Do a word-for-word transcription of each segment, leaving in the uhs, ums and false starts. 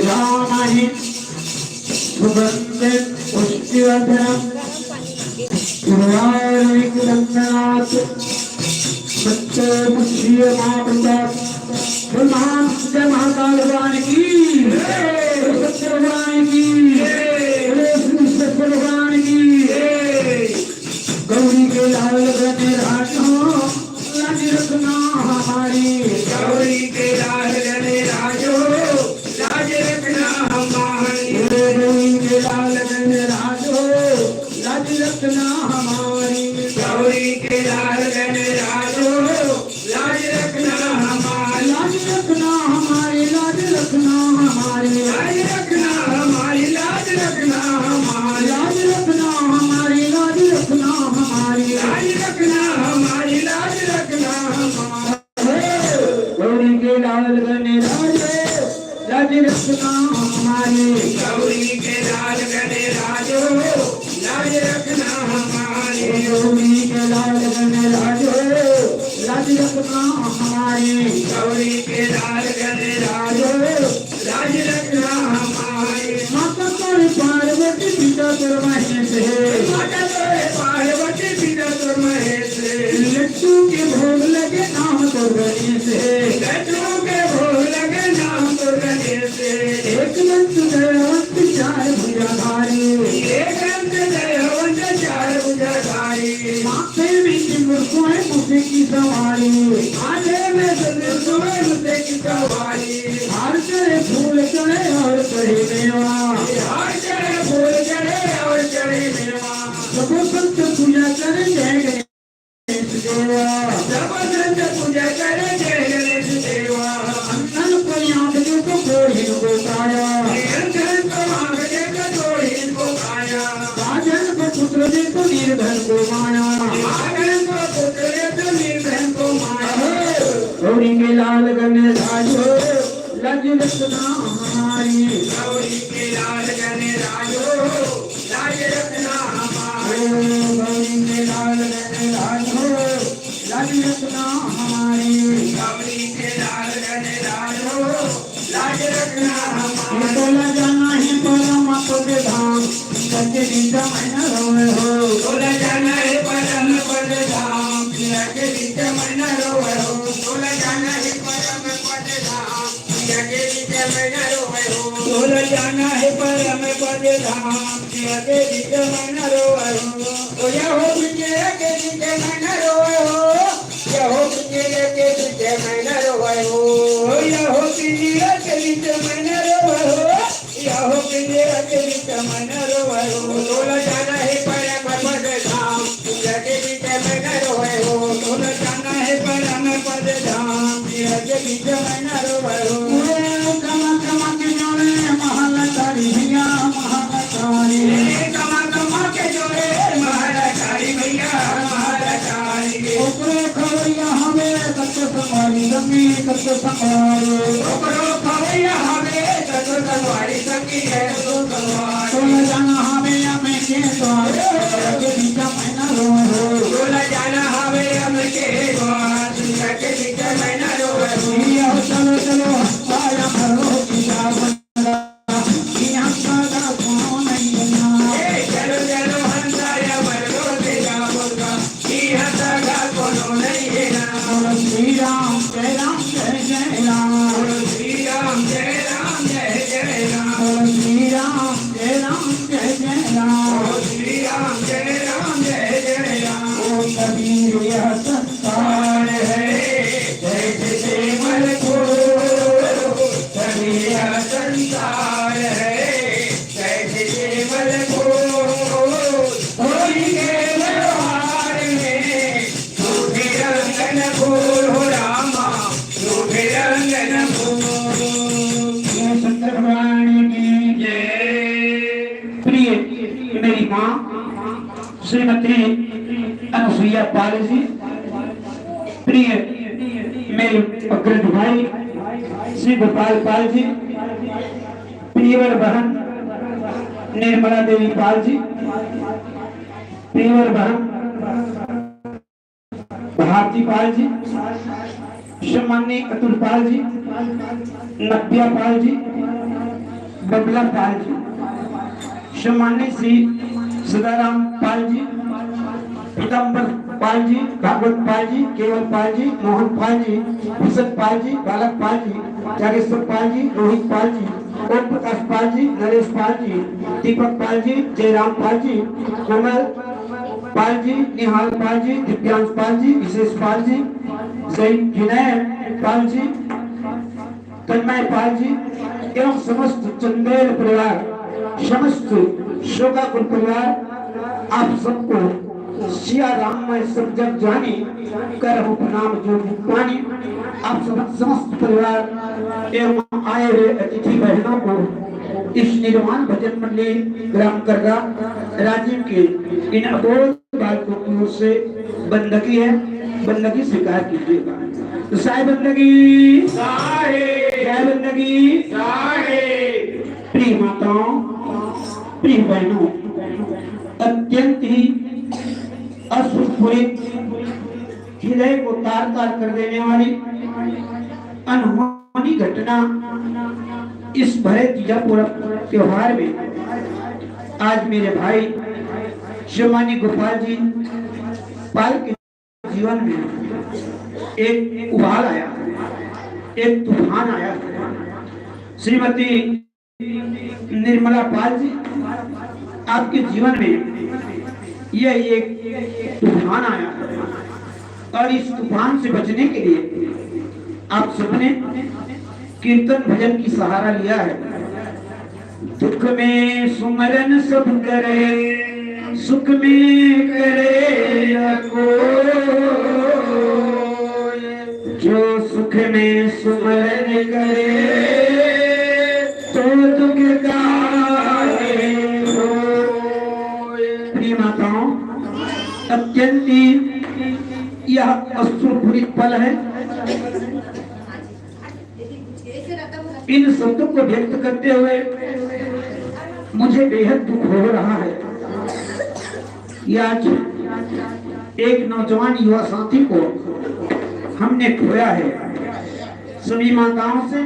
जामहि सुगंधिं पुष्टिवर्धनम्। उर्वारुकमिव बंधनात् मुक्तो मुच्यते अमृतात्। बोल महान जय महाकाल भगवान की, बोल शंकर भगवान की, बोल शिव शंकर भगवान की। गौरी के लाल गणराज हो, लाज रखना हमारी। गौरी के लाल गणराज हो, लाज रखना हमारी। बोले गौरी के लाल गणराज हो, लाज रखना हमारी। गौरी के लाल गणराज हो, लाज रखना हमारी। लाज रखना हमारी, लाज रखना हमारी। लाज रखना हमारी, लाज रखना हमारी। लाज रखना हमारी, लाज रखना हमारी। लाज रखना हमारी, लाज रखना हमारी। गौरी के लाल गणराज हो, लाज रखना हमारी। गौरी के लाल गणराज हो, लाज रखना हमारी। गौरी के लाल गणराज हो, लाज रखना हमारी। गौरी के लाल गणराज हो, लाज रखना हमारी। माता तोर पार्वती, पिता तोर महेश हे। माता तोर पार्वती, पिता तोर महेश हे। लड्डू के भोग लगे, नाम तोर गणेश हे। लड्डू के भोग लगे, नाम तोर गणेश हे। एक दंत दयावंत, चार भुजाधारी। एक दंत दयावंत, चार भुजाधारी। माथे में तिलक सोहे, मूसे की सवारी। माथे में तिलक सोहे, मूसे की सवारी। हार चढ़े, फूल चढ़े और चढ़े मेवा। हार चढ़े, फूल चढ़े और चढ़े मेवा। सबो संत पूजा करे, जय गणेश देवा। सबो संत पूजा करे, जय गणेश देवा। अंधन को आँख दे तो कोढ़िन को काया। अंधन को आँख दे तो कोढ़िन को काया। बाझन को पुत्र दे तो निर्धन को माया। बाझन को पुत्र दे तो निर्धन को माया। गौरी के लाल गणराज हो, लाज रखना हमारी। गौरी के लाल गणराज हो, लाज रखना हमारी। गौरी के लाल गणराज हो, लाज रखना हमारी। गौरी के लाल गणराज हो, लाज रखना हमारी। तोला जाना हे परम पद धाम, पिया के बीच में न रोवे हो। तोला जाना हे परम पद धाम, पिया के बीच में न रोवे हो। तोला जाना हे परम पद धाम, पिया के बीच में न रोवे हो। तोला जाना हे परम पद धाम, पिया के बीच में न रोवे हो। ओ या हो पिया के बीच में न रोवे हो। या हो पिया के बीच में न रोवे हो। या हो पिया के बीच में न रोवे हो। या हो पिया के बीच में न रोवे हो। तोला जाना हे परम पद धाम, पिया के बीच में न रोवे हो। तोला जाना हे परम पद धाम, पिया के बीच में न रोवे हो। ओ कमा कमा के जोड़े महल तारी भैया, महल तारी। ए कमा कमा के जोड़े महल तारी भैया, महल तारी। ओकरो खवैया हवे सत संगवारी, रमी सत संगवारी। ओकरो खवैया हवे सत संगवारी, संगी है सत संगवारी। तोला जाना हवे अमे के द्वार, के बीच में न रोवे हो। तोला जाना हवे अमे के द्वार, के बीच में न रोवे हो। चलो, चलो, चलो, आया भरो की जावन। ए, चलो, चलो, हंसाया मर लो तेरा मुर्गा, इहाँ सगा कोनो नहीं है ना। बोलो श्री राम, जय राम, जय जय राम। बोलो श्री राम, जय राम, जय जय राम। बोलो श्री राम, जय राम, जय जय राम। बोलो श्री राम, जय राम, जय जय राम। ओ कबीर यह संसार है, जैसे मल को कबीर यह संसार है, जैसे मल को होली के व्यवहार में, झूठे रंगन घोर हो रामा, झूठे रंगन घोर। ये शंकर भगवान की जय। प्रिय मेरी माँ श्रीमती अनुसुईया पाल जी, प्रिय मेरे अग्रज भाई श्री गोपाल पाल जी, प्रियवर बहन निर्मला देवी पाल जी, प्रियवर बहन भारती पाल जी, सम्माननीय अतुल पाल जी, नव्या पाल जी, बबला पाल जी, सम्मानित श्री सदाराम पाल जी, पीताम्बर पाल जी, भागवत पाल जी, केवल पाल जी, मोहन पाल जी, भूषण पाल जी, बालक पाल जी, जागेश्वर पाल जी, रोहित पाल जी, ओम प्रकाश पाल जी, नरेश पाल जी, दीपक पाल जी, जयराम पाल जी, कोमल पाल जी, निहाल पाल जी, दिव्यांश पाल जी, विशेष पाल जी, जय विनय पाल जी, तन्मय पाल जी एवं समस्त चंदेल परिवार, समस्त शोकाकुल परिवार, आप सबको सिया राम मैं सब जग जानी, करहु प्रणाम जो मुख पानी। आप सब समस्त परिवार एवं आए हुए अतिथि बहनों को इस निर्वाण भजन मंडली ग्राम करगा राजिम के इन अबोध बालकों की ओर से बंदगी है, बंदगी स्वीकार कीजिएगा। तो साहेब बंदगी, साहेब। जय बंदगी, साहेब। प्रिय माताओं, प्रिय बहनों, अत्यंत ही अश्रुपूरित, हृदय को तार तार कर देने वाली अनहोनी घटना इस भरे तीजा पर्व त्योहार में आज मेरे भाई श्रीमानी गोपाल जी पाल के जीवन में एक उबाल आया, एक तूफान आया। श्रीमती निर्मला पाल जी, आपके जीवन में यह एक तूफान आया और इस तूफान से बचने के लिए आप सबने कीर्तन भजन की सहारा लिया है। दुख में सुमरन सब करे, सुख में करे न कोई। जो सुख में सुमरन करे, तो दुख काहे होय। प्रिय माताओं, अत्यंत ही यह अश्रुपूरित पल है। इन शब्दों को व्यक्त करते हुए मुझे बेहद दुख हो रहा है। ये आज एक नौजवान युवा साथी को हमने खोया है। सभी माताओं से,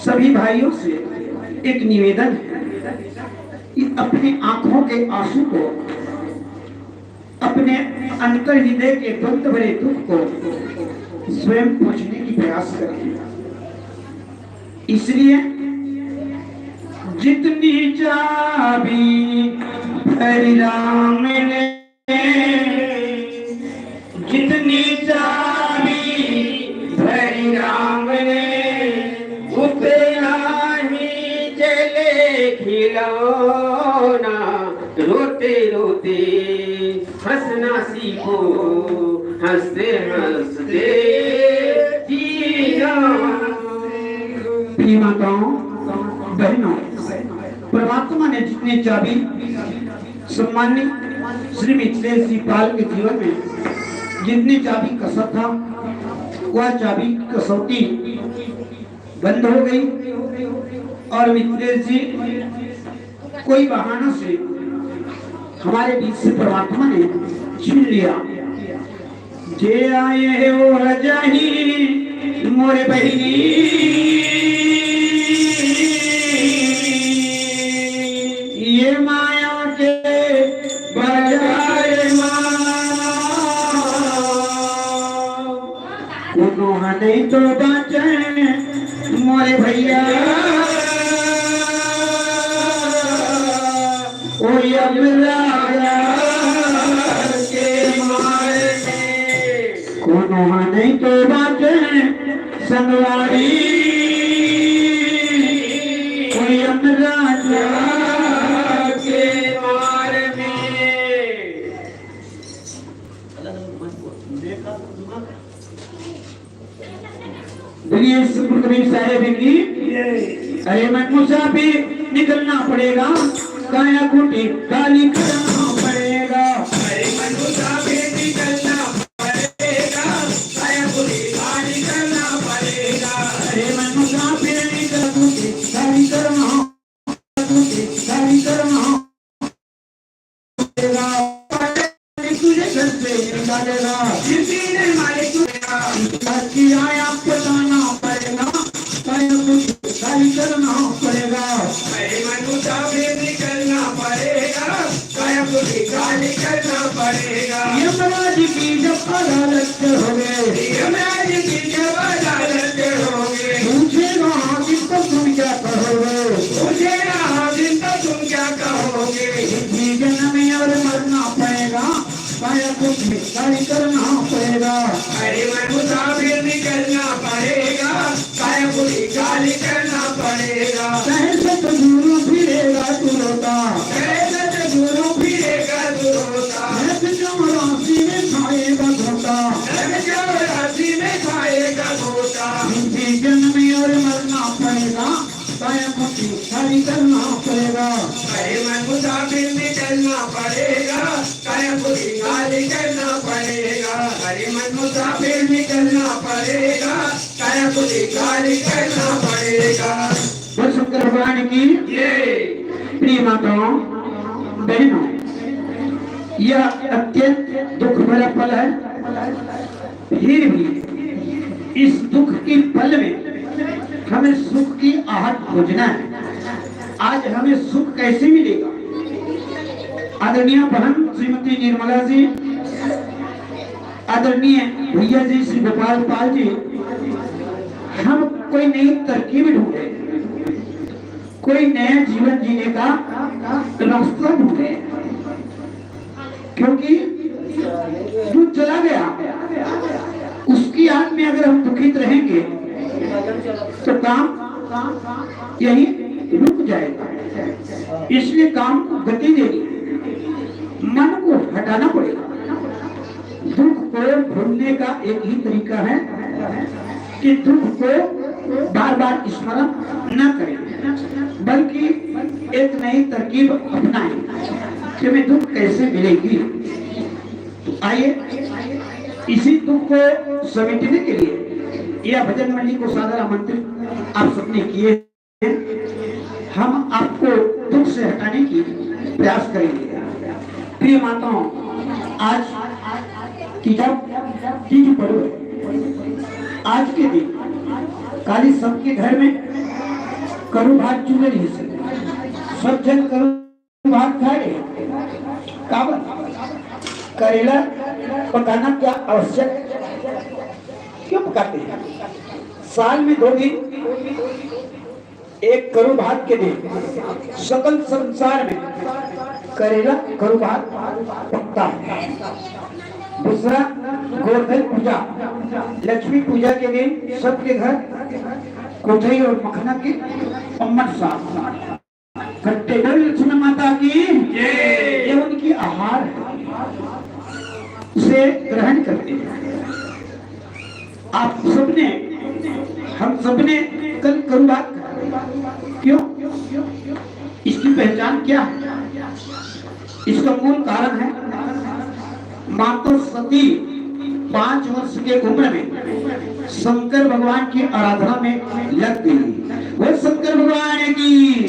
सभी भाइयों से एक निवेदन है कि अपनी आंखों के आंसू को, अपने अंतर हृदय के द्वंद भरे दुख को स्वयं पोंछने की प्रयास करें। इसलिए जितनी चाबी भरी राम ने, जितनी चाबी भरी राम ने, उतना ही चले खिलौना। रोते रोते हंसना सीखो, हंसते हंसते जीना। प्रिय माताओं, बहनों, परमात्मा ने जितनी चाबी सम्मानित श्री मिथिलेश जी पाल के जीवन में जितनी चाबी कसर था, वह चाबी कसौटी बंद हो गई और मिथिलेश जी कोई बहाना से हमारे बीच से परमात्मा ने छीन लिया। जे आए हो रजाई मोरे बहिनी, ये माया के बाजार मा। कोनो ह नहीं तो बाँचे मोरे भैया, ओ यमराजा के मार में। कोनो ह नहीं तो बाँचे संगवारी, ओ यमराजा के मार में। बोलिए सतगुरु कबीर साहेब की। अरे मन मुसाफिर निकलना पड़ेगा, काया कोठी खाली करना पड़ेगा। अरे मन मुसाफिर निकलना पड़ेगा, काया कोठी खाली करना पड़ेगा। अरे मन मुसाफिर निकल कोठी खाली करना, कोठी खाली करना पड़ेगा। तुझे घर से निकालेगा। किसी ने मालिक तुझे घर की आया बताना पड़ेगा। काया कोठी खाली करना पड़ेगा। काया को श्रृंगारी करना पड़ेगा। अरे मन मुसाफिर में चलना पड़ेगा, काया को श्रृंगारी करना पड़ेगा। अरे मन मुसाफिर में चलना पड़ेगा, काया को श्रृंगारी करना पड़ेगा। बोल शंकर भगवान की। ये प्रिय माताओं, बहनों, यह अत्यंत दुख भरा पल है। फिर भी इस दुख के पल में हमें सुख की आहट खोजना है। आज हमें सुख कैसे मिलेगा? आदरणीय बहन श्रीमती निर्मला जी, आदरणीय भैया जी श्री गोपाल पाल जी, हम कोई नई तरकीब ढूंढे, कोई नया जीवन जीने का रास्ता ढूंढे, क्योंकि जो चला गया उसकी याद में अगर हम दुखित रहेंगे तो काम यही रुक जाएगा। इसलिए काम को गति देनी, मन को हटाना पड़ेगा। दुख को भूलने का एक ही तरीका है कि दुख को बार बार स्मरण न करें, बल्कि एक नई तरकीब अपनाएं कि हमें दुख कैसे मिलेगी। तो आइए, इसी दुख को समेटने के लिए यह भजन मंडली को सादर आमंत्रित आप सबने किए। हम आपको दुख से हटाने की प्रयास करेंगे। प्रिय माताओं, आज तीजा, तीज पर्व है। आज के दिन काली सबके घर में करू भात जुड़े रहिस हे, सब जन करू भात खाए। काबर? करेला पकाना क्या आवश्यक? क्यों पकाते हैं? साल में दो दिन एक करू भात के दिन सकल संसार में करेला करू भात पकता है। दूसरा, गोवर्धन पूजा, लक्ष्मी पूजा के दिन सबके घर कोठई और मखना के अम्मट साग। खट्टे बोल लक्ष्मी माता की। ये उनकी आहार है, उसे ग्रहण करते हैं। आप सबने, हम सबने कल करू भात खाया। क्यों? इसकी पहचान क्या है? इसका मूल कारण है, माता सती पांच वर्ष के उम्र में शंकर भगवान की आराधना में लग गई। वो शंकर भगवान की,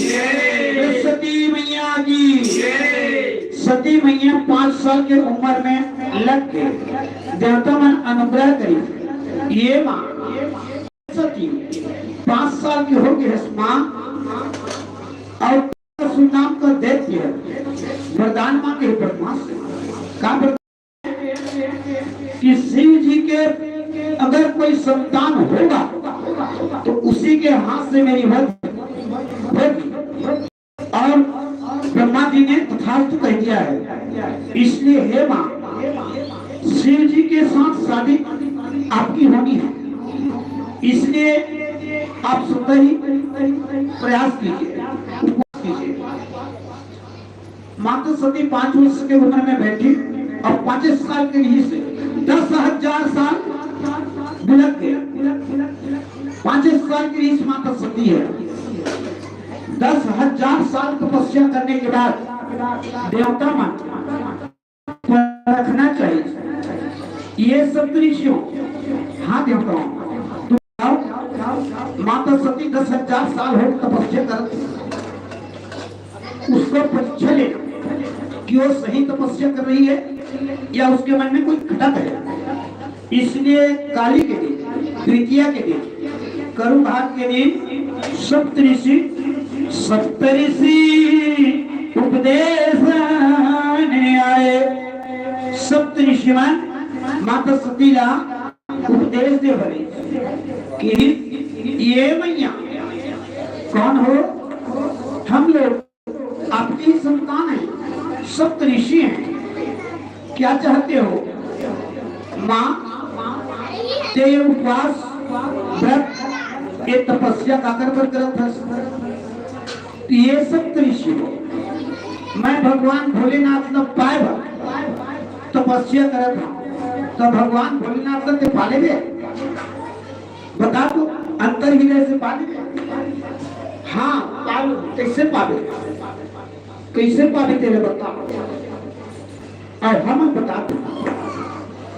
सती मैया की। सती मैया पांच साल के उम्र में लग गए। देवता मन अनुग्रह करी, ये माँ सती पांच साल की हो गई है माँ, और सुनाम का दैत्य वरदान मांगे ब्रह्मा से। कहा कि शिव जी के अगर कोई संतान होगा तो उसी के हाथ से मेरी वध होगी। और ब्रह्मा जी ने तथास्तु कह दिया है। इसलिए हे माँ, शिव जी के साथ शादी आपकी होनी है, इसलिए आप स्वतः ही प्रयास कीजिए, उपवास कीजिए। माता सती पांच वर्ष के उम्र में बैठी और पच्चीस साल के ही से दस हजार साल बिलक गए। पच्चीस साल की इस माता सती है, दस हजार साल तपस्या करने के बाद देवता मन परखना चाहिए। ये सब ऋषियों, हाँ देवताओं, तुम बताओ, माता सती दस हजार साल हो तपस्या कर, उसको परीक्षा लेना कि वो सही तपस्या कर रही है या उसके मन में कोई खटक है। इसलिए काली के दिन, द्वितीया के दिन, करुभाग के दिन सप्तऋषि, सप्तऋषि उपदेश ने आए। सप्तऋषि मन माता सती ला उपदेश दे भरे कि ये मैया कौन हो? हम लोग आपकी संतान है, सप्तऋषि हैं, क्या चाहते हो? माँ, ते ये उपवास, व्रत, ये तपस्या काकर बर करत हस? ये सप्तऋषि हो, मैं भगवान भोलेनाथ ला पाए बर तपस्या करत हूँ, तो भगवान भोलेनाथ ला ते पा लेबे? बता तो, अंतर हृदय से पा लेबे? हाँ, पावे। कैसे पावे? कैसे पावे तेरे बता? और हम बता,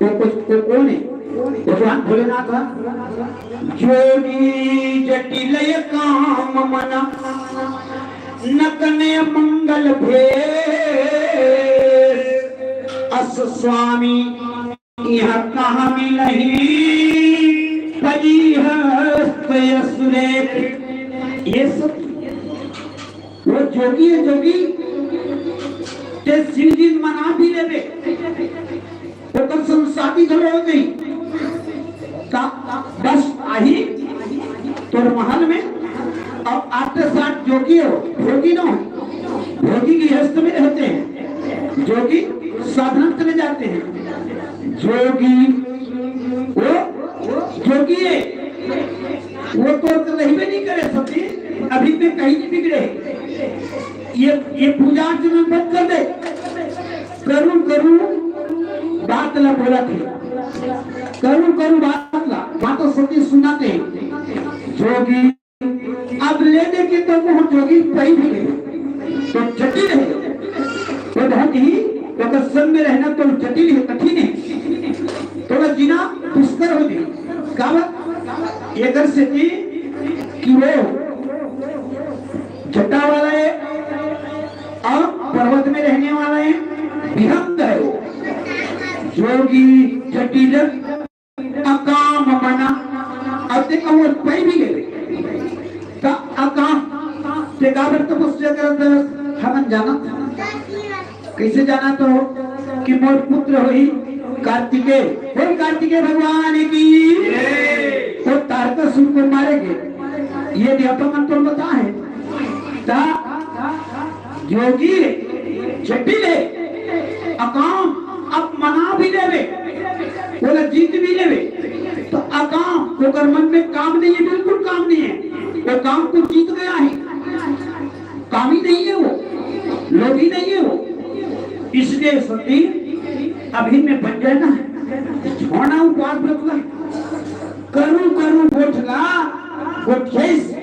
वो कुछ, वो कौन है? भगवान भोलेनाथ है। जोगी जटिल काम मना, नगन अमंगल भेष। अस स्वामी यह कहाँ मिलही, पजी हस्त यश लेख। ये सब वो जोगी है, जोगी। ते शिव जी मना भी लेबे, ओकर संग शादी घलो हो गई। का बस आही तोर महल में। अब आठ साठ जोगी हो, भोगी न हो, भोगी गृहस्थ में रहते हैं, जोगी साधना चले जाते हैं। जोगी वो जोगी है, वो तो रहबे नहीं करे सती, अभी में कहीं नहीं बिगड़े। ये ये पूजा अर्चना मत कर दे। करू करू बात ला बोला थे, करू करू बात ला, बात सती सुनाते हैं। जोगी अब ले दे के तो वो जोगी पई भी नहीं, तो जटिल है। वो बहुत ही, ओकर संग में रहना तो जटिल है, कठिन है। थोड़ा जीना दुष्कर हो गई। का बात? एकर से कि, कि वो जटा वाला है और पर्वत में रहने वाला है, विहंग है वो। जोगी जटिल अकाम मना। अब ते कहूँ पई भी गए। त अकाम, ते काबर तपस्या करत हस? हमन जानत। कैसे जानत हो? कि मोर पुत्र होही कार्तिकेय, बोल कार्तिकेय भगवान की। वो तारकासुर को मारेंगे, ये देवता मन तो बता है। त जोगी जटिल है, अकाम, अब मना भी लेवे, बोला जीत भी लेवे, तो अकाम, ओकर मन में काम नहीं है, बिल्कुल काम नहीं है, वो काम को जीत गया है, कामी नहीं है वो, लोभी नहीं है वो। इसलिए सती अभी में बन जाए ना, छोड़ा उपवास बतला, करू करू गोठला, गोठेस,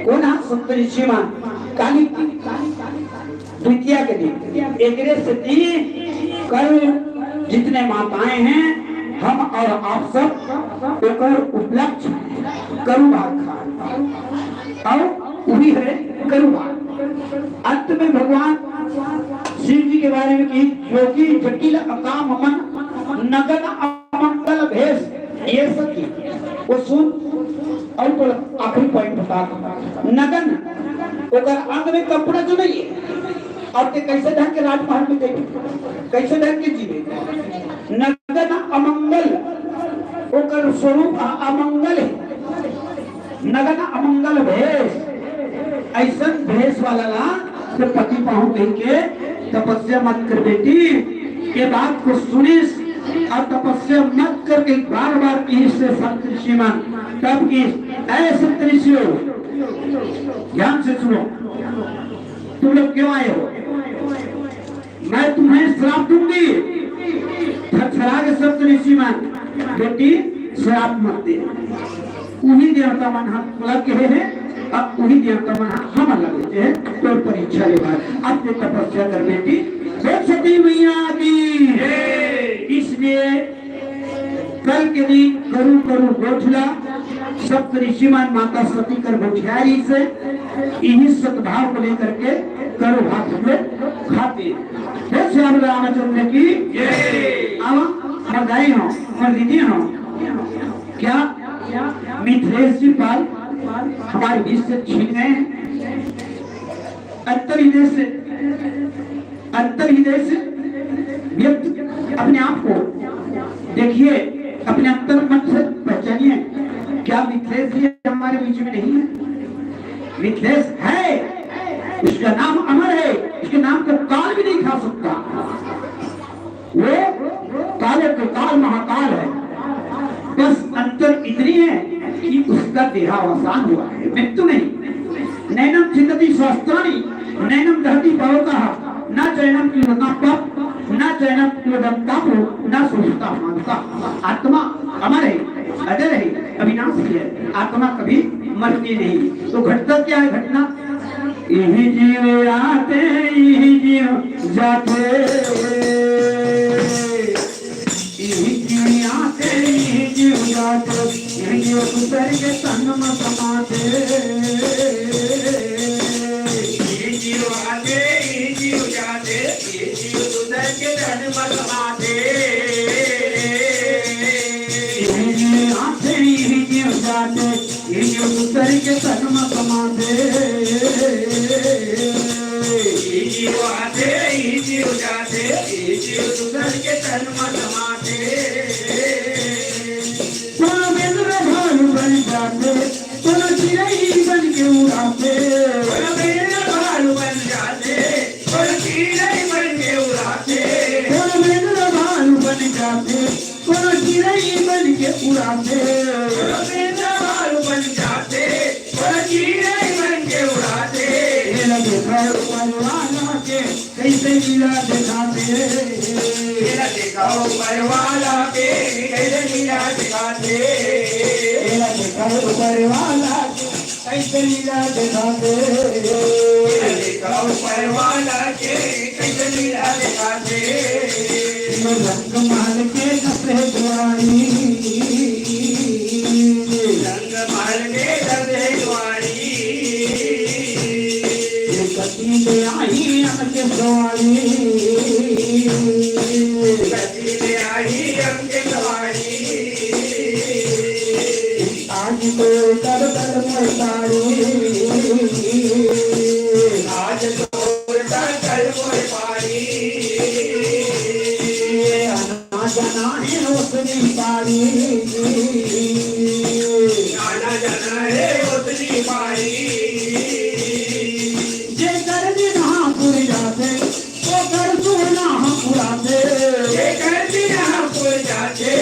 कोन हा सप्तऋषि मा, काली, द्वितीया के दिन। एकरे सेती कल जितने माताएं हैं, हम और आप सब ओकर उपलक्ष्य करू भात खाए। और वही है करू भात। अंत में भगवान शिव जी के बारे में की, जोगी जटिल अकाम मन, नगन अमंगल भेष। ये सखी, वो सुन, और तो आखिरी पॉइंट बता। नगन, ओकर अंग में कपड़ा जो नहीं है, अब ते कैसे ढंग के राजमहल में देखे, कैसे ढंग के जीवे? नगन अमंगल, ओकर स्वरूप अ-, अमंगल है। नगन अमंगल भेष, ऐसन भेष वाला ला तो पति पाहूं कह के तपस्या मत कर बेटी। ये बात को सुनिस और तपस्या मत करके बार बार कहिस से सप्तऋषि मन, तब कि ऐ सप्तऋषियों, ध्यान से सुनो, तुम लोग क्यों आए हो? मैं तुम्हें श्राप दूंगी। थरथरा के सप्तऋषि मन, बेटी, श्राप मत दे। उही देवता मन हा लग गए हैं, अब उही देवता मन हा हम लग गए हैं। तो परीक्षा ले बार अब ते तपस्या कर बेटी, बोल सती मैया की। इसलिए कल के दिन करू करू गोठला, सप्तऋषि मन माता सती कर गोठियारी से इही सद्भाव को लेकर के करू भात हम लोग खाते हैं। हे श्री रामचंद्र की। अब बधाई हो, बधाई हो। क्या मिथिलेश जी पाल हमारे बीच से छिन गए हैं? अंतर हृदय से, अंतर हृदय से व्यक्त अपने आप को देखिए, अपने अंतर मन से पहचानिए। क्या मिथिलेश जी हमारे बीच में नहीं है? मिथिलेश है, उसका नाम अमर है, उसके नाम को काल भी नहीं खा सकता। वो कालों के काल महाकाल है। बस अंतर इतनी है कि उसका देहावसान हुआ है, मृत्यु नहीं। नैनम छिन्दति शस्त्राणि, नैनम दहति पावकः, न चैनम क्रीडतां पाप, न चैनम क्रीडतां पापो, न शोषिता मानता। आत्मा अमर है, अजर है, अविनाशी है। आत्मा कभी मरती नहीं। तो घटता क्या है घटना? इही जीव आते, इही जीव जाते, इही जीव आते, इही जीव जाते, इही जीव दूसर के तन म समाते। इही जीव आते, इही जीव जाते, इही जीव दूसर के तन म समाते। इही जीव आते, इही जीव जाते, इही जीव दूसर के तन म समाते। इही जीव आते, इही जीव जाते, इही जीव दूसर के तन म समाते। कोनो बेंदरा भालू बन जाते, कोनो चिरई बन के उड़ाते। कोनो बेंदरा भालू बन जाते, कोनो चिरई बन के उड़ाते। कोनो बेंदरा भालू बन जाते, कोनो चिरई बन के उड़ाते। कोनो बेंदरा भालू बन जाते, कोनो चिरई बन के उड़ाते। एला देखा ऊपर वाला के, कइसे लीला देखाथे। एला देखा ऊपर वाला के, कइसे लीला देखाथे। एला देखा ऊपर वाला के, कइसे लीला देखाथे। एला देखा ऊपर वाला के, कइसे लीला देखाथे। ये रंग महल के दस दुआरी। रंग महल के दस दुआरी। ये गति ले आही अम के सवारी। गति ले आही अम के सवारी। आज तो कर कर मोर तारी। आज तो कर कर मोर तारी। ये आना जाना हे ओतनी पारी। आना जाना हे ओतनी पारी। जेकर दिन हा पुर जाथे, ओकर सोना हा पुराथे। जेकर दिन हा पुर जाथे,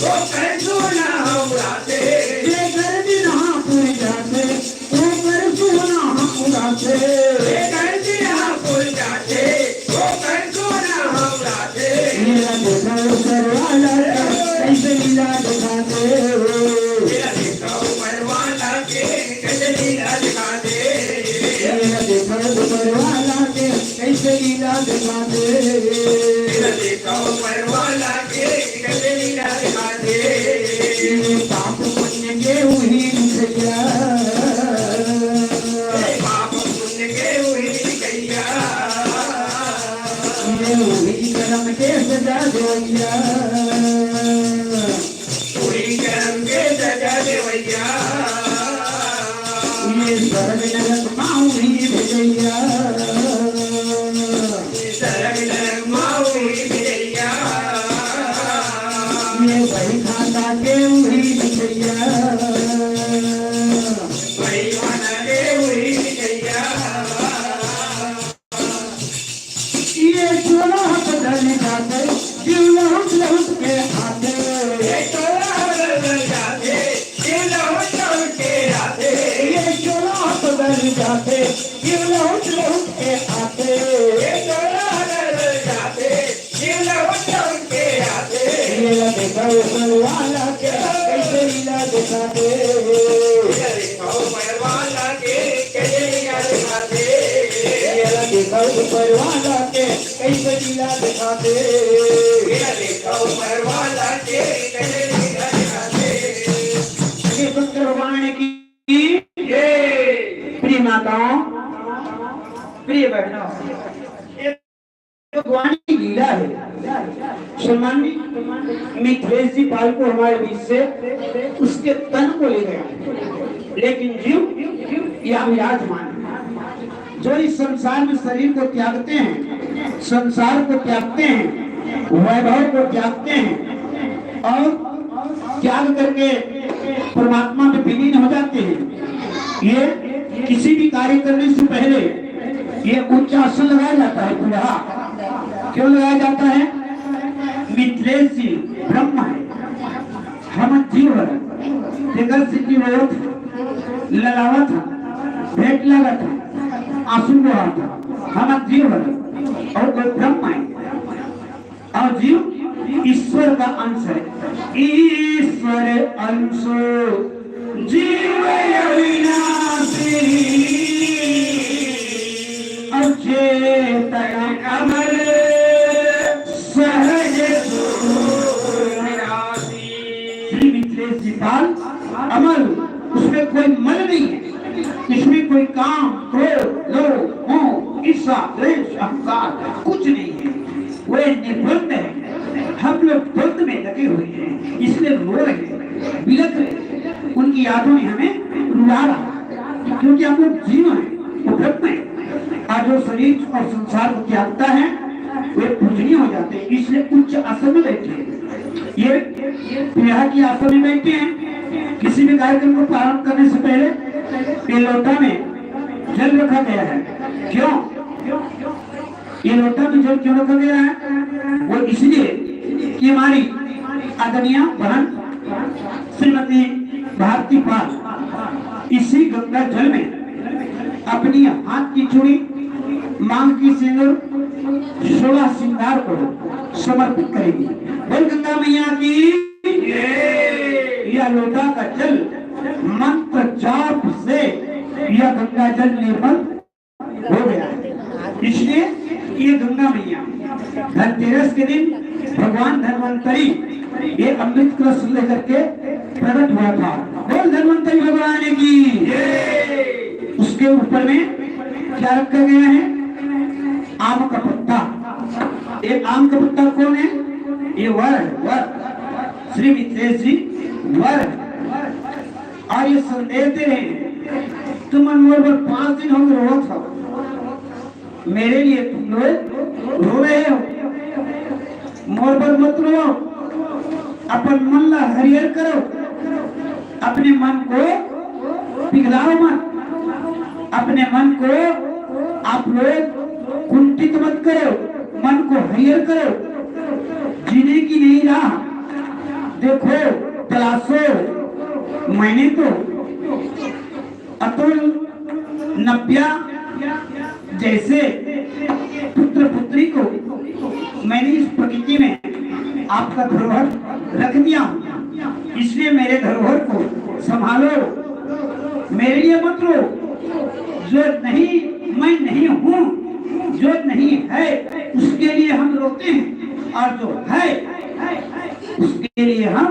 ओकर सोना हा पुराथे। जेकर दिन हा पुर जाथे, ओकर सोना हा पुराथे। जेकर दिन हा पुर जाथे, ओकर सोना हा पुराथे। एला देखा ऊपर वाला के, कइसे लीला देखाथे। एला देखा ऊपर वाला के, कइसे लीला देखाथे। एला देखा ऊपर वाला के, कइसे लीला देखाथे। एला देखा ऊपर वाला के, कइसे लीला देखाथे। ये पाप पुण्य के उही लिखइया। ये पाप पुण्य के उही लिखइया। ये उही करम के सजा देवइया। उही करम के सजा देवइया। ये स्वर्ग नरक मा उही भेजइया। ये स्वर्ग नरक मा उही भेजइया। ये बही खाता के उही लिखइया। बही खाता के उही लिखइया। ये चोला हाथ धर जाथे, जीव लहुट लहुट के आथे। ये चोला हाथ धर जाथे, जीव लहुट लहुट के आथे। ये चोला हाथ धर जाथे, जीव लहुट लहुट के आथे। ये चोला हाथ धर जाथे, जीव लहुट लहुट के आथे। एला देखा ऊपर वाला के, कइसे लीला देखाथे। एला देखा ऊपर वाला के, कइसे लीला देखाथे। एला देखा ऊपर वाला के, कइसे लीला देखाथे। एला देखा ऊपर वाला के, कइसे लीला देखाथे। श्री शंकर भगवान की जय। प्रिय माताओं, प्रिय बहनों, भगवान की लीला है। सम्मानित मिथिलेश जी पाल को हमारे बीच से उसके तन को ले गया, लेकिन जीव यहाँ विराजमान है। जो इस संसार में शरीर को त्यागते हैं, संसार को त्यागते हैं, वैभव को त्यागते हैं और त्याग करके परमात्मा में विलीन हो जाते हैं, ये किसी भी कार्य करने से पहले ये उच्च आसन लगाया जाता है, पीढ़ा। क्यों लगाया जाता है? मिथिलेश जी ब्रह्म है, हम जीव है। तेकर से कि वो ललावत है, भेंट लगत है, आंसू बहात है, हम जीव है और वो ब्रह्म है। और जीव ईश्वर का अंश है। ईश्वर अंश जीव अविनाशी, अचेतन अमर सहज सुर निराशी। श्री मिथिलेश जी पाल अमल, उसमें कोई मल नहीं है, इसमें कोई काम, क्रोध, लोभ, मोह, ईर्ष्या, द्वेष, अहंकार कुछ नहीं है। वे निर्द्वंद है। हम लोग द्वंद में लगे हुए हैं, इसलिए रो रहे हैं, बिलख रहे हैं। उनकी यादों ने हमें रुला रहा है, क्योंकि हम लोग जीव हैं, वो ब्रह्म है। और जो शरीर और संसार को त्यागता है, वे पूजनीय हो जाते हैं, इसलिए उच्च आसन में बैठे हैं। ये विवाह की आसन में बैठे हैं। किसी भी कार्यक्रम को प्रारंभ करने से पहले ये लोटा में जल रखा गया है। क्यों? ये लोटा में जल क्यों रखा गया है? वो इसलिए कि हमारी आदरणीय बहन श्रीमती भारती पाल इसी गंगा जल में अपनी हाथ की चूड़ी, मांग की सिंदूर, सोलह श्रृंगार को समर्पित करेगी। बोल गंगा मैया की। यह लोटा का जल मंत्र जाप से यह गंगा जल निर्मल हो गया है। इसलिए ये गंगा मैया धनतेरस के दिन भगवान धन्वंतरी ये अमृत कलश लेकर के प्रकट हुआ था। बोल धन्वंतरी भगवान की। उसके ऊपर में क्या रखा गया है? आम का पत्ता। ये आम का पत्ता कौन है? ये वर है, वर। श्री मिथिलेश जी वर है। और ये संदेश दे रहे हैं, तुम मोर बर पांच दिन हो रोवत हो, मेरे लिए तुम लोग रो रहे हो। मोर बर मत रो, अपन मन ला हरियर करो, अपने मन को पिघलाओ मत, अपने मन को आप लोग कुंठित मत करो, मन को हरियर करो, जीने की नई राह देखो, तलाशो। मैंने तो अतुल नव्या जैसे पुत्र पुत्री को मैंने इस प्रकृति में आपका धरोहर रख दिया हूँ, इसलिए मेरे धरोहर को संभालो, मेरे लिए मत रो। जो नहीं, मैं नहीं हूँ, जो नहीं है उसके लिए हम रोते हैं, और जो है उसके लिए हम,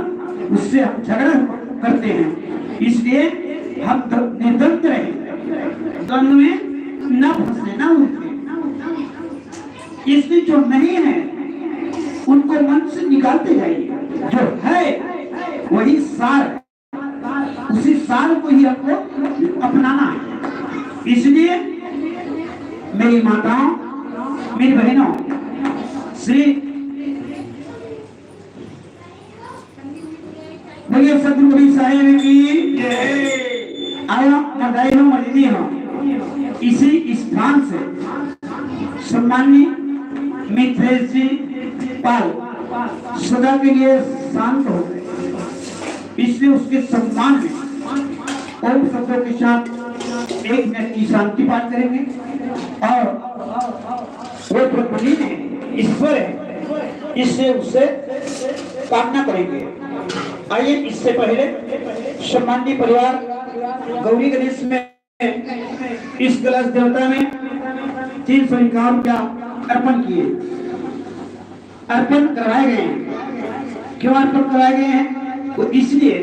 उससे हम झगड़ा करते हैं। इसलिए हम द-, निर्द्वंद रहे, द्वंद में न फंसे, न उलझे। इसलिए जो नहीं है उनको मन से निकालते जाइए, जो है वही सार है, उसी सार को ही हमको अपनाना है। इसलिए मेरी माताओं, मेरी बहनों, श्री बोलिए सतगुरु साहिब की जय। अब मदाई हो मजदी हो, इसी स्थान से सम्माननीय मिथिलेश जी पाल सदा के लिए शांत हो गए, इसलिए उसके सम्मान में ओम शब्दों के साथ एक मिनट की शांति पाठ करेंगे और वो ब्रह्मलीन है, ईश्वर है, इससे उससे कामना करेंगे। आइए, इससे पहले सम्माननीय परिवार गौरी गणेश में इस कलश देवता में तीन सौ इक्यावन का अर्पण किए, अर्पण करवाए गए हैं। क्यों अर्पण करवाए गए हैं? वो इसलिए